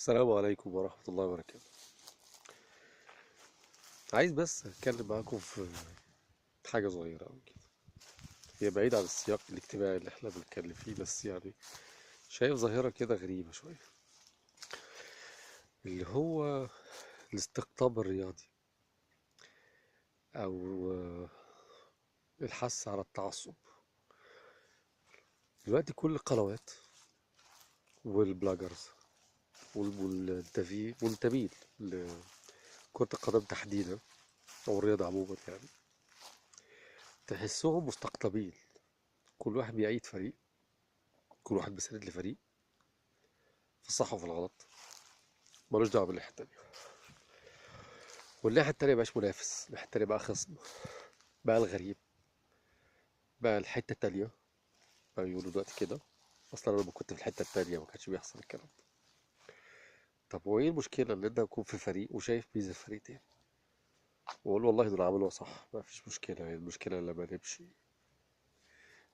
السلام عليكم ورحمة الله وبركاته. عايز بس أتكلم معاكم في حاجة صغيرة أوي كده، هي بعيدة عن السياق الاجتماعي اللي احنا بنتكلم فيه، بس يعني شايف ظاهرة كده غريبة شوية، اللي هو الاستقطاب الرياضي أو الحث على التعصب. دلوقتي كل القنوات وال bloggers والمنتمين لكرة القدم تحديدا أو الرياضة عموما، يعني تحسهم مستقطبين، كل واحد بيعيد فريق، كل واحد بيساند لفريق في الصح وفي الغلط، ملوش دعوة بالناحية التانية. والناحية التانية مبقاش منافس، الناحية التانية بقى خصم، بقى الغريب، بقى الحتة التانية، بقى بيقولوا دلوقتي كده. أصلا أنا لما كنت في الحتة التانية ما كانش بيحصل الكلام ده. طب هو إيه المشكلة إن أنت تكون في فريق وشايف ميزة فريق تاني وأقول والله دول عملوها صح، ما فيش مشكلة، هي المشكلة لما نمشي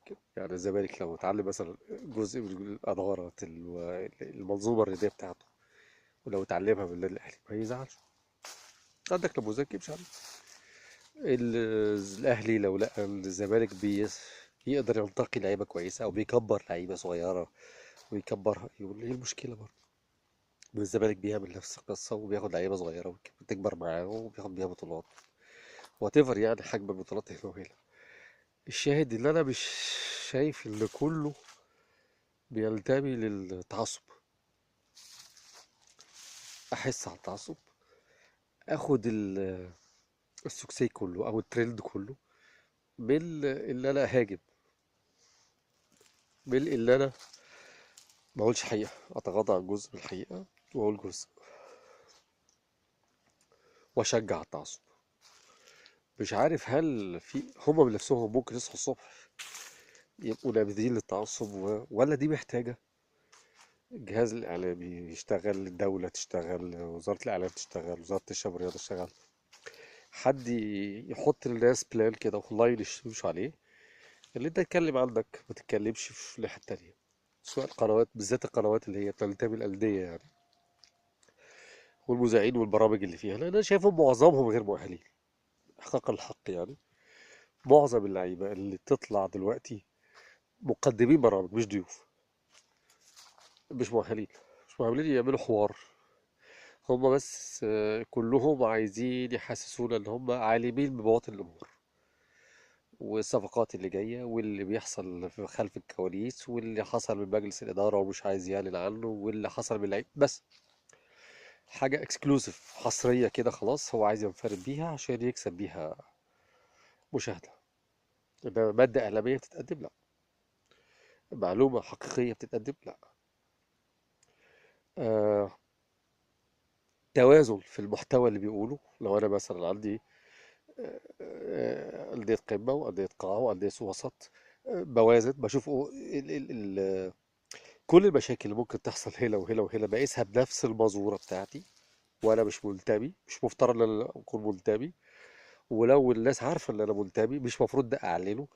كده. يعني الزمالك لو اتعلم مثلا جزء من الإدارة المنظومة الرياضية بتاعته، ولو اتعلمها من النادي الأهلي ما يزعلش. عندك نموذج يمشي عليه. الأهلي لو لقى الزمالك يقدر ينتقي لعيبة كويسة أو بيكبر لعيبة صغيرة ويكبرها، يقول إيه المشكلة برضه؟ الزمالك بيعمل نفس القصة وبياخد لعيبة صغيرة وبتكبر معاه وبياخد بيها بطولات whatever، يعني حجم البطولات هنا وهنا. الشاهد اللي أنا مش شايف إن كله بينتمي للتعصب. أحس على التعصب، أخد ال success كله أو الترند كله من اللي أنا هاجم، من اللي أنا ما أقولش حقيقة، أتغاضى عن جزء من الحقيقة وأقول جزء وأشجع التعصب. مش عارف هل في هما من نفسهم ممكن يصحوا الصبح يبقوا نابذين للتعصب ولا دي محتاجة الجهاز الإعلامي يشتغل، الدولة تشتغل، وزارة الإعلام تشتغل، وزارة الشباب والرياضة تشتغل، حد يحط للناس plan كده و line يمشوا عليه، اللي انت تتكلم عندك ما تتكلمش في الناحية التانية، سواء القنوات بالذات القنوات اللي هي بتنتمي للأندية يعني، والمذيعين والبرامج اللي فيها، لأن أنا شايفهم معظمهم غير مؤهلين حقيقة الحق. يعني معظم اللعيبة اللي تطلع دلوقتي مقدمين برامج مش ضيوف، مش مؤهلين، مش مؤهلين يعملوا حوار، هم بس كلهم عايزين يحسسونا ان هم عالمين ببواطن الامور والصفقات اللي جاية واللي بيحصل في خلف الكواليس واللي حصل من مجلس الادارة ومش عايز يعلن عنه واللي حصل من اللعيب، بس حاجة exclusive حصرية كده خلاص هو عايز ينفرد بيها عشان يكسب بيها مشاهده. انما مادة اعلامية بتتقدم؟ لا. معلومة حقيقية بتتقدم؟ لا. توازن في المحتوى اللي بيقوله. لو انا مثلا عندي أندية قمة وأندية قاع وأندية وسط، بوازن، بشوف ال كل المشاكل اللي ممكن تحصل هنا وهنا وهنا بقيسها بنفس المزورة بتاعتي، وأنا مش منتمي، مش مفترض إن أنا أكون منتمي، ولو الناس عارفة إن أنا منتمي مش مفروض ده أعلنه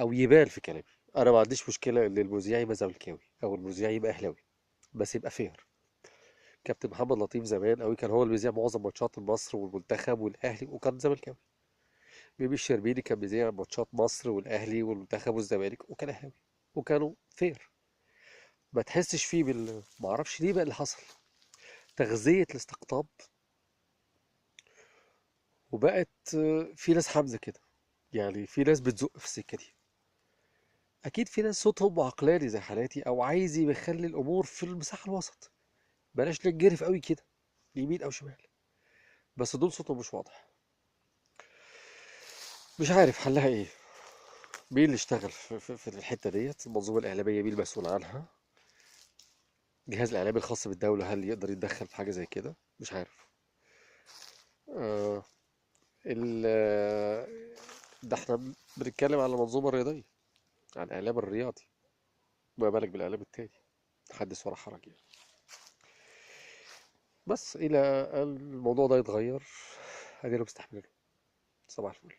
أو يبان في كلامي. أنا ما عنديش مشكلة إن المذيع يبقى زملكاوي أو المذيع يبقى أهلاوي، بس يبقى fair. كابتن محمد لطيف زمان قوي كان هو اللي بيذيع معظم ماتشات مصر والمنتخب والأهلي وكان زملكاوي. بيبي الشربيني كان بيذيع ماتشات مصر والأهلي والمنتخب والزمالك وكان أهلاوي، وكانوا fair. ما تحسش فيه ما اعرفش ليه بقى اللي حصل، تغذية الاستقطاب، وبقت في ناس حمزة كده، يعني في ناس بتزق في السكة دي. أكيد في ناس صوتهم عقلاني زي حالاتي أو عايز يخلي الأمور في المساحة الوسط، بلاش نتجرف قوي كده يمين أو شمال، بس دول صوتهم مش واضح. مش عارف حلها إيه، مين اللي اشتغل في الحتة ديت، المنظومة الإعلامية مين المسؤول عنها، الجهاز الإعلامي الخاص بالدولة هل يقدر يتدخل في حاجة زي كده؟ مش عارف. ده احنا بنتكلم على المنظومة الرياضية، على الإعلام الرياضي، ما بالك بالإعلام التاني، حدث ولا حرج يعني. بس إلى الموضوع ده يتغير أدينا مستحملينه. صباح الفل.